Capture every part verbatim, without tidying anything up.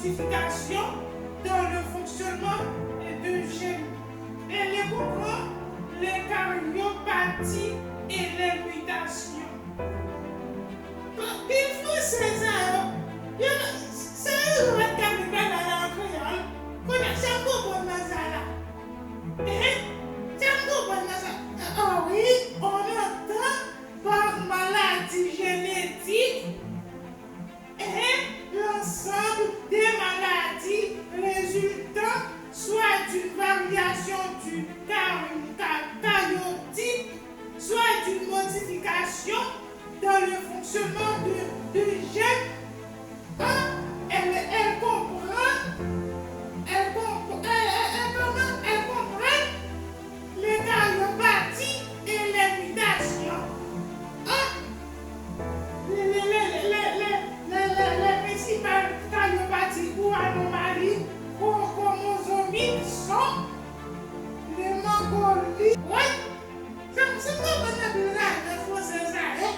modification dans le fonctionnement de gènes. Elle comprend les caryopathie et les mutations. Anpil franse sa yo, yo, sa yo, yo pa t ka vin pale la an kreyòl. Kounye a, sa m konprann nan sa la. Hein? Sa m konprann nan sa. Ah oui, on entend par maladie génétique et l'ensemble des maladies résultant soit d'une variation du ca- ca- cariotype, soit d'une modification dans le fonctionnement de, de gènes. Hein? Elle, elle comprend, elle, comp- elle, elle, elle, comment? Elle comprend les cardiopathies et les mutations. Hein? Les, les, les, les, les, les, les, les principales cardiopathies ou anomalies chro- chromosomiques sont les mélancolie. Oui, sa, sa m konprann nan pi rare franse sa ye.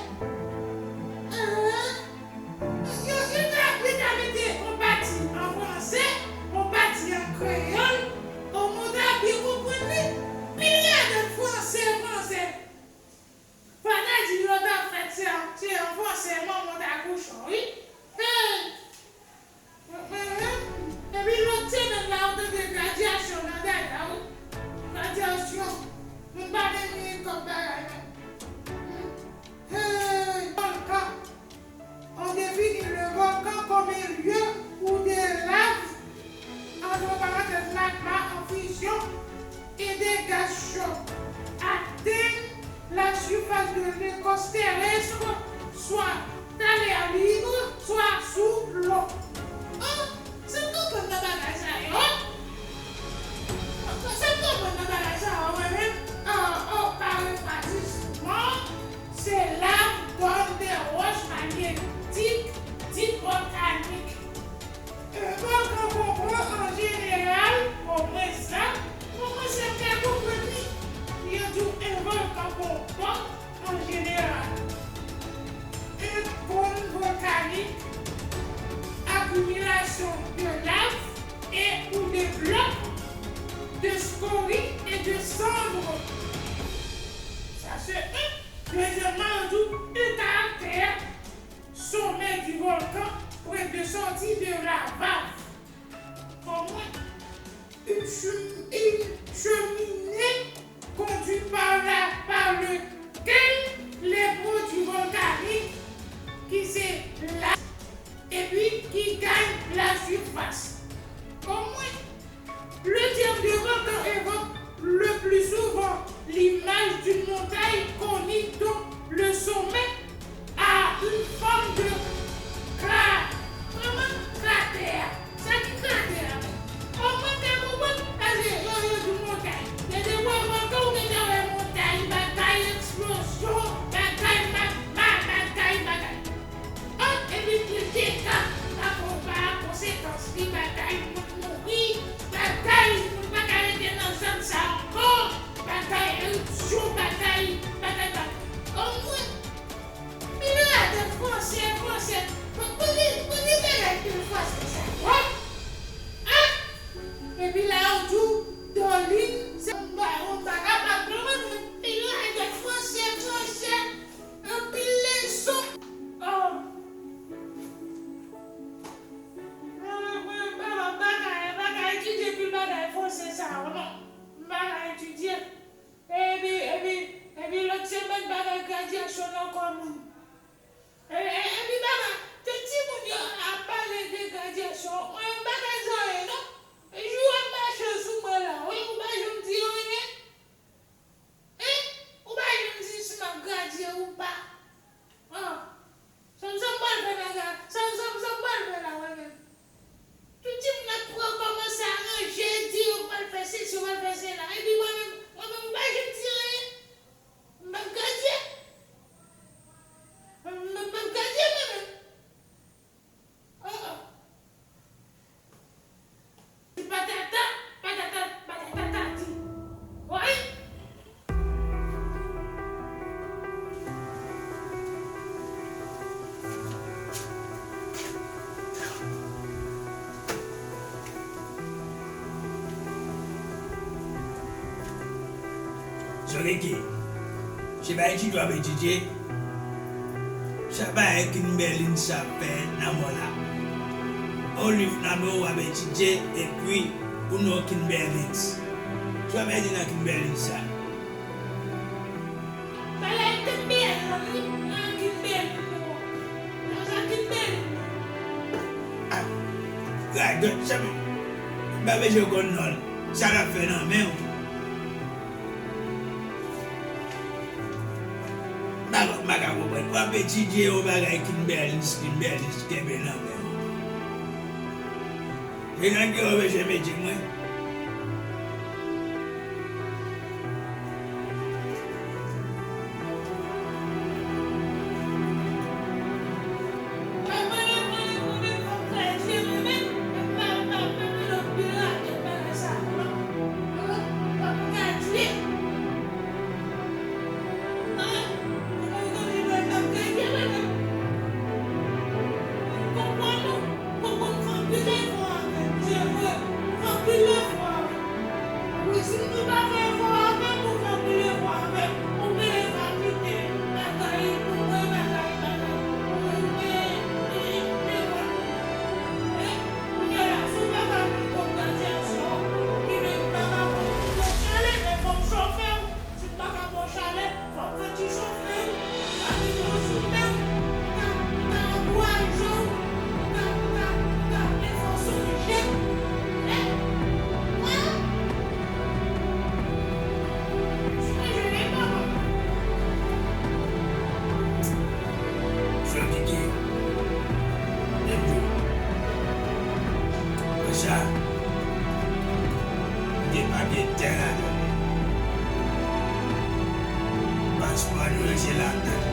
Hein? Yo, yo ta, yo ta mete yon pati an franse, yon pati an kreyòl, o mwen ta byen konprann li. Pi rare franse, franse. Fò ta di yo ta fèt se an, se an franse manman ta kouche w, wi. Hey! Epi lòt semèn la, ou tande gradyasyon nan dada, wi. Gradyasyon. Moun pa gen meyè kòb bagay, non. Hey, volcan. On définit le volcan comme un lieu où des laves, entre parenthèses, magma en fusion et des gaz chauds, atteignent la surface de l'écorce terrestre, soit à l'air libre, soit sous l'eau. Hein? Sa m konprann nan bagay sa yo? Sa m konprann nan bagay sa yo, mwen menm? Ah, oh, pa refwadiman, se lav dòt de wòch magnetik, dit volkanik. Un volcan comprend en général, au moins ça, au moins ça m ka konprann li. Yo di w un volcan comporte en général un cône volcanique, accumulation de lave et ou de blocs, de scories et de cendres. Ça c'est un. Deuxièmement, yo di w un cratère, sommet du volcan, près de sortie de la lave. Au moins, une, chum- une cheminée conduite par, la, par lequel les produits volcaniques qui se lâchent et puis qui gagnent la surface. Au moins, le terme de volcan évoque le plus souvent l'image d'une montagne conique dont le sommet a une forme de cra- kòman? Kratè. Sa ki kratè a menm? Kòman te konprann? Paske yo, yo di montay. Depi w wè volkan, ou gentan wè montay, bagay, Keke, se pa etidye w ap etidye? Sa bagay Kimberlin sa ap fè nan mò la? On liv nan men w w ap etidye epi ou non Kimberlin. Sa w ap etidye nan Kimberlin sa? Bagay Kimberlin, nan Kimberlin non. Nan sa Kimberlin non. Ah, gadòt sa men. M pa bezwen konn non l. Sa l ap fè nan men w? M pa, m pa ka konprann. W ap etidye yon bagay Kimberlin, Kimberlin kenbe nan men w. E nan deyò w bezwen mete mwen? Konprann ou? Konprann fè anpil efò avè m, se vre, fè anpil efò avè m. Wi, si nou pa fè efò avè m, ou fè anpil efò avè m, ou peye sa kite bagay, ou peye bagay, bagay. Wi, men, men, men, men, men, kounye a la, si w pa ka vin kont gradyasyon, li menm pa ka pran yon chalè, men fò m chofe w. Si m pa ka ba w chalè, fò m fè ti chofe w, m ka mete w sou men w, m ka, m ka ankouraje w, m ka, m ka, m ka ranfòse w, m ka ranfòse w, m ka ranfòse w. Wi. Sonje lè papa. Frè Kiki, lè m di w, konsa, m gen papye tè ladan l. Paspò nou yo se ladan l.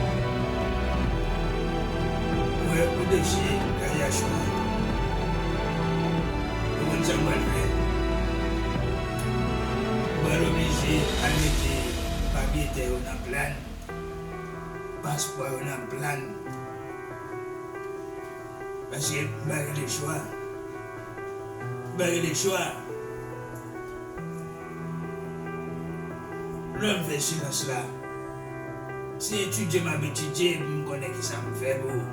Ou wè, pou dosye gradyasyon an, ou konn sa m pral fè? M pral oblije al mete papye tè yo nan plan, paspò yo nan plan. Paske m pa gen lechwa. M pa gen lechwa. Lè m fè silans la, se etidye m ap etidye pou m konnen kisa m fè pou ou.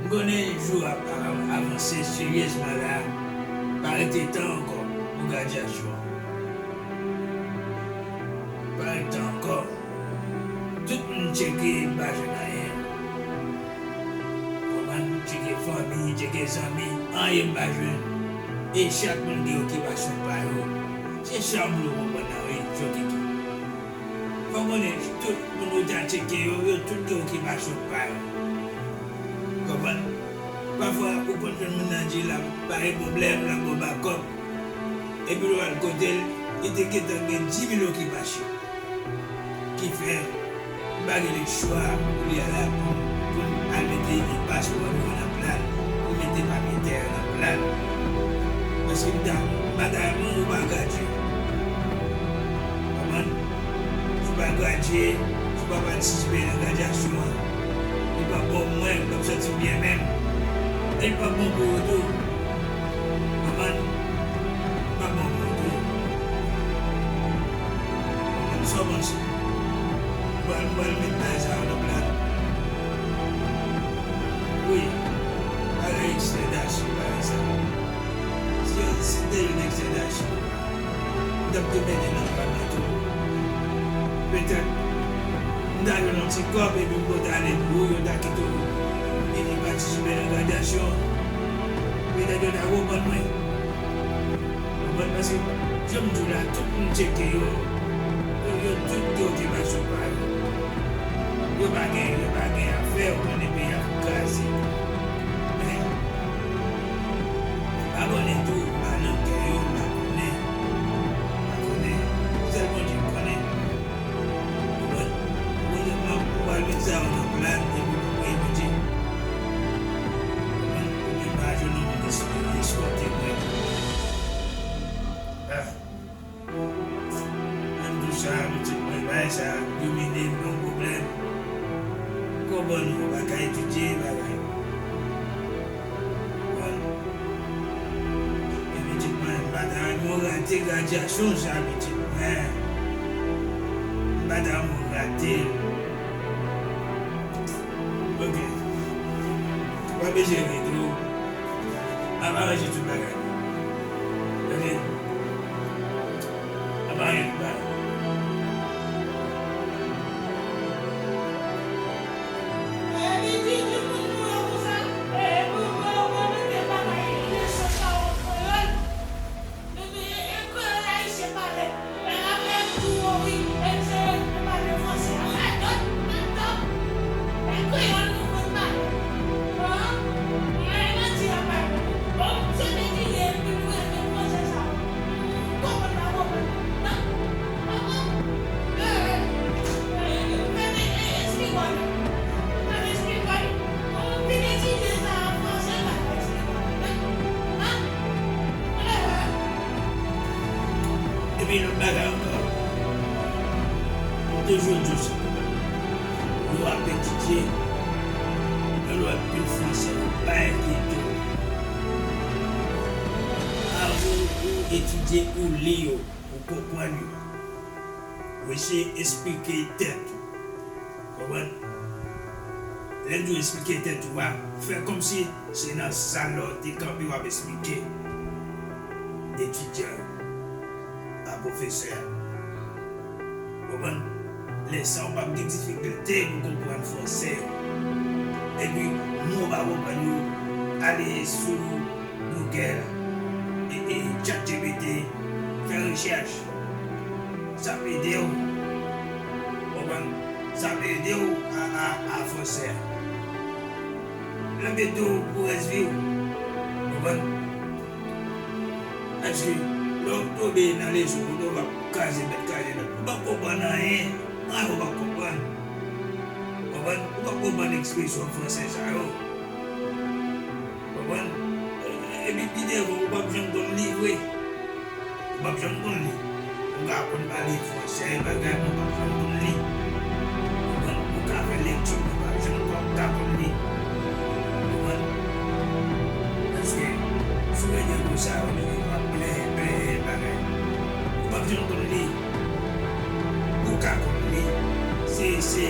M konnen jou ap, ap avanse seryezman la, pa rete tan ankò pou gradyasyon. Pa rete tan ankò. Tout moun tcheke, m pa jwenn anyen. Konprann? Tcheke fanmi, tcheke zanmi, anyen m pa jwenn. E chak moun gen okipasyon pa yo. Se sa m vle w konprann nan wi, Jokiki. Fò w konnen, tout moun ou ta tcheke yo, yo tout gen okipasyon pa yo. Konprann? Pafwa, ou konn jwenn moun nan di l ap pare pwoblèm, l ap ba w bakòp. Epi lè w al kote l, li te gentan gen di mil okipasyon. Ki fè, m pa gen lechwa kounye a la pou, pou m al mete paspò nou yo nan plan, pou m mete papye tè yo nan plan. Paske m ta, m pa ta renmen ou pa gradye. Konprann? Si w pa gradye, si w pa patisipe nan gradyasyon an, li p ap bon pou mwen, m p ap santi m byen menm. E li p ap bon pou ou tou. Konprann? Li p ap bon pou ou tou. Konprann sa w panse? M pral, m pral met bagay sa yo nan plan. Wi, bagay ekstrè dachi, bagay sa. Si, si te yon ekstrè dachi, m t ap tou mete nan plan nan tou. Petèt, m ta jwenn yon ti kòb epi m pote ale pou ou, yo ta kite w vini patisipe nan gradyasyon. Petèt yo ta konprann mwen. Konprann? Paske, jan m di w la, tout moun tcheke yo. Yo, yo tout gen okipasyon pa yo. Yo pa gen, yo pa gen afè, yo konnen peyi a pou kraze. Men, m pa konnen tou, m pa nan kè yo, m pa konnen. M pa konnen. Sèl Bondye konnen. Konprann? Ou konnen m ap, ou pral met sa yo nan plan, epi pou premye Bondye. Konprann? Ou menm pa jwenn yon moun ki eskòte mwen. Ah. Menm tou sa, pitit mwen, bagay sa domine m, yon pwoblèm. Konprann ou pa ka etidye, bagay. Konprann? Men pitit mwen, m pa ta renmen w rate gradyasyon sa, pitit mwen. Madam ou rate. Ok. W ap bezwen ri tou. M ap aranje tout bagay. Tande? M ap aranje tout bagay. Epi lòt bagay ankò, m toujou di w sa, lè w ap etidye, lè w ap li fransè, ou pa enkyete w. Avan ou etidye, ou li yo, ou konprann yo. Ou eseye esplike tèt ou. Konprann? Lè m di w esplike tèt ou a, fè kòmsi se nan sal la w te kanpe w ap esplike etidyan yo, a pwofesè a. Konprann? Lè sa a, w p ap gen difikilte pou konprann fransè yo. Epi, mo w pa konprann yo, ale sou Google, e, e, ChatGPT, fè rechèch. Sa ap ede w. Konprann? Sa ap ede w a, a, a fransè a. L ap ede w pou rès vi w. Konprann? Paske lè w tonbe nan leson, ou tonbe ap kraze tèt, kraze tèt, ou p ap konprann anyen. Anyen ou p ap konprann. Konprann? Ou p ap konprann ekspresyon fransè sa yo. Konprann? Epi pi devan, ou p ap janm konn li vre. Ou p ap janm konn li. Ou ka konn pale fransè, bagay, men ou p ap janm konn li. Konprann? Ou ka fè lekti, men ou p ap janm konn, ka konn li. Konprann? Paske, si w rete konsa, ou menm w ap plenyen, plenyen bagay. Ou p ap janm konn li. Ou ka konn li. Se, se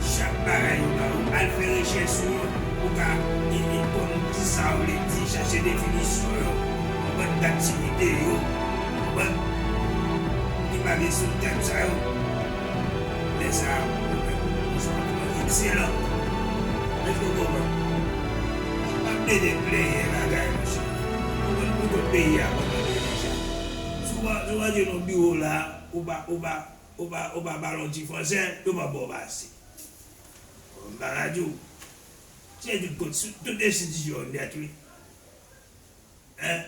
chak bagay yo ba ou. Al fè rechèch sou yo. Ou ka, e, e, konn kisa yo vle di, chache definisyon yo, konprann aktivite yo, konprann ki pale sou tèm sa yo. Lè sa a, ou menm, ou se yon moun ekselan. Èske w konprann? Pa plede plenyen bagay, monchè. Ou konn pou tout peyi a konn mande deja. Si w pa, si w pa jwenn yon biwo la, ou pa, ou pa, ou pa, ou pa pale yon ti fransè, yo p ap ba w pase. M pa ka di w. Se tout kot, tout enstitisyon yo nèt, wi. Hein?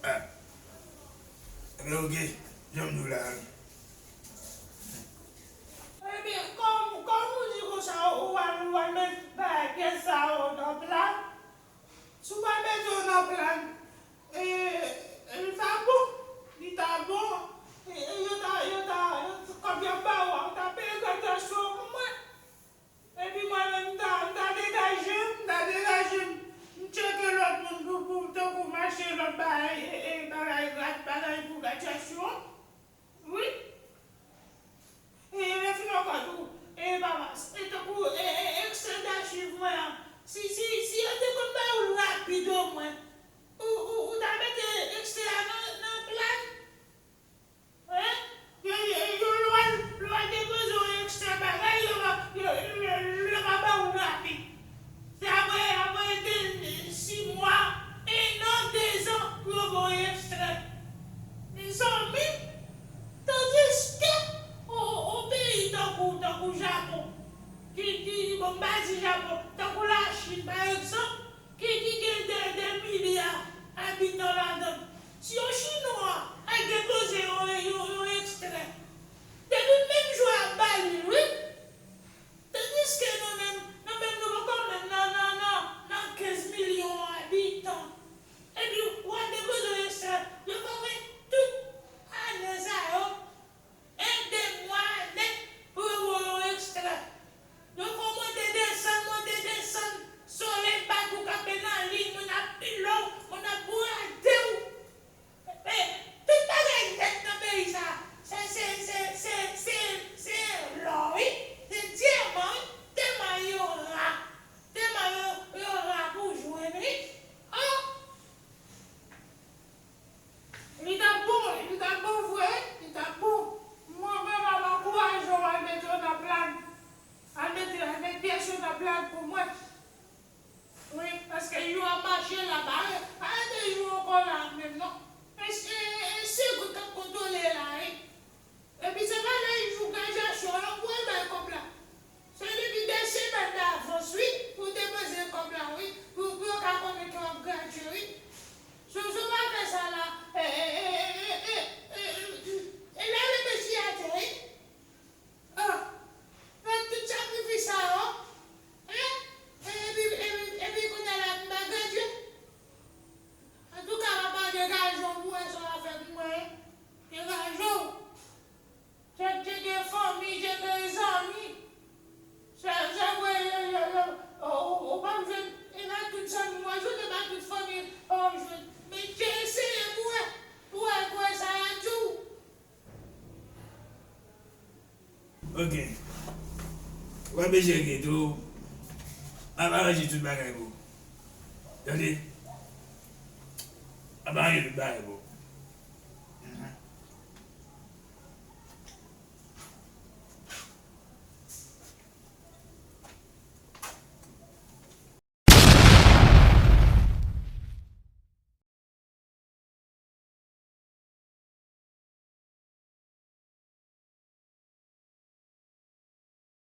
Ah. Ebyen, oke. Jan m di w la, wi. Ebyen, kòm, kòm ou di konsa, ou al, ou al met bagay pyès sa yo nan plan. Si w pa mete yo nan plan, e, e, li ta bon. Li ta bon. E, e, yo ta, yo ta, yo, kòb y ap ba w a, ou ta peye gradyasyon w pou mwen. Epi mwen menm, m ta, m ta degaje m, m ta degaje m. M tcheke lòt moun pou, pou, tankou m achte lòt bagay, e, e, bagay grad, bagay pou gradyasyon an. Wi. E, lè fin ankò tou, e, papa, e, tankou, e, e, ekstrè dachiv mwen an. Si, si, si yo te konn bay ou l rapid omwen, ou, ou, ou ta mete ekstrè a nan, nan plan. Hein? Yo, yo, yo, lè w al, lè w al depoze yon ekstrè bagay, yo va, yo, yo, yo va ba ou rapid. Se apre, apre de, de, sis mwa, en an, dezan, pou yo ba w ekstrè. Mezanmi, tandiske, o, o, o peyi tankou, tankou Japon, ki, ki, bon, m pa di Japon, tankou Lachin, pa egzanp, ki, ki gen de, de milya abitan ladan l. Si yon Chinwa al depoze yon, yon, yon ekstrè, depi menm jou a ba li l, wi. Tandiske nou menm, nou menm nou poko menm nan, nan, nan, nan kenz milyon abitan. Epi w al depoze yon ekstrè, yo fè w fè tout ane sa yo. En, de mwa nèt pou yo ba w yon ekstrè. Yo fè w monte desann, monte desann, solèy bat ou kanpe nan liy, moun ap pile w, moun ap bourade w. Ok. Wè mesye gen tou. M ap aranje tout bagay pou ou. Tande? M ap aranje tout bagay pou ou.